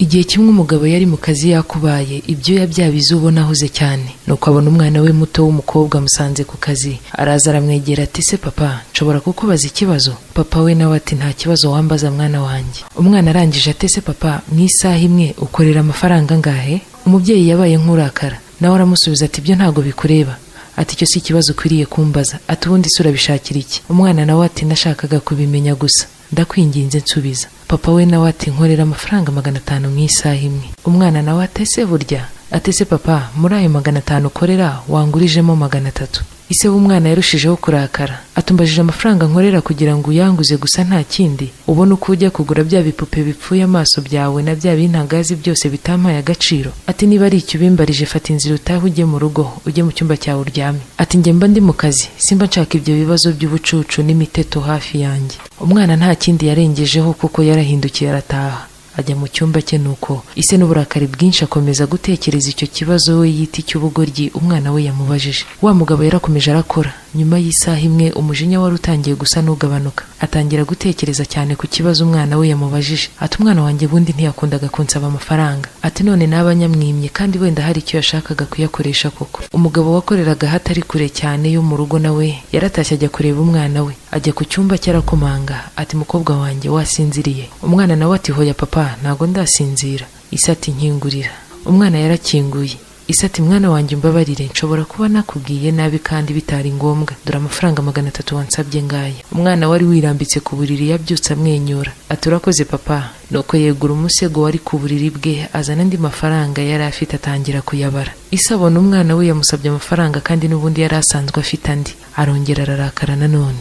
Igihe kimwe umugabo yari mu kazi yakubaye ibyuya byabize ubona ahuze cyane, nuko abona umwana we muto w'umukobwa amusanze ku kazi. Araza aramwegera ati: "Se papa, nshobora kukubaza ikibazo?" Papa we nawe ati: "Nta kibazo wambaza, mwana wanjye." Umwana arangije ati: "Se papa, mu isaha imwe ukorera amafaranga angahe?" Umubyeyi yabaye nk'urakara, nawe aramusubiza ati: "Ibyo ntabwo bikureba." Ati: "Icyo si ikibazo ukwiriye kumbaza." Ati: "Ubundi se urabishakira iki?" Umwana nawe ati: "Nashakaga kubimenya gusa, ndakwinginze nsubiza." Papa we nawe ati: "Nkorera amafaranga 500 mu isaha imwe." Umwana nawe ati: "Ese burya?" Ati: "Ese papa, muri ayo 500 ukorera wangurijemo 300?" Ise w'umwana yarushijeho kurakara, atumbajije amafaranga nkorera kugira ngo uyanguze gusa, nta kindi, ubone uko ujya kugura bya bipupe bipfuye amaso byawe na bya bintagazi byose bitampaye agaciro. Ati: "Niba ari icyo ubimbarije, fata inzira utahe, ujye mu rugo, ujye mu cyumba cyawe uryame." Ati: "Njye mba ndi mu kazi, simba nshaka ibyo bibazo by'ubucucu n'imiteto hafi yanjye." Umwana nta kindi yarengejeho kuko yarahindukiye arataha, ajya mu cyumba cye. Nuko ise n'uburakari bwinshi akomeza gutekereza icyo kibazo we yita icy'ubugoryi umwana we yamubajije. Wa mugabo yarakomeje arakora. Nyuma y'isaha imwe umujinya wari utangiye gusa n'ugabanuka, atangira gutekereza cyane ku kibazo umwana we yamubajije. Ati: "Umwana wanjye bundi ntiyakundaga kunsaba amafaranga." Ati: "None naba nyamwimye kandi wenda hari icyo yashakaga kuyakoresha koko." Umugabo wakoreraga ahatari kure cyane yo mu rugo nawe yaratashye, ajya kureba umwana we. Ajya ku cyumba cye arakomanga, ati: "Mukobwa wanjye, wasinziriye?" Umwana nawe ati: "Hoya papa, ntago ndasinzira." Ise ati: "Nkingurira." Umwana yarakinguye. Ise ati: "Mwana wanjye, umbabarire, nshobora kuba nakubwiye nabi kandi bitari ngombwa. Dore amafaranga 300 wansabye ngaya." Umwana wari wirambitse ku buriri yabyutse amwenyura, ati: "Urakoze papa." Nuko yegura umusego wari ku buriri bwe, azana andi mafaranga yari afite, atangira kuyabara. Ise abona umwana we yamusabye amafaranga kandi n'ubundi yari asanzwe afite andi, arongera ararakara nanone.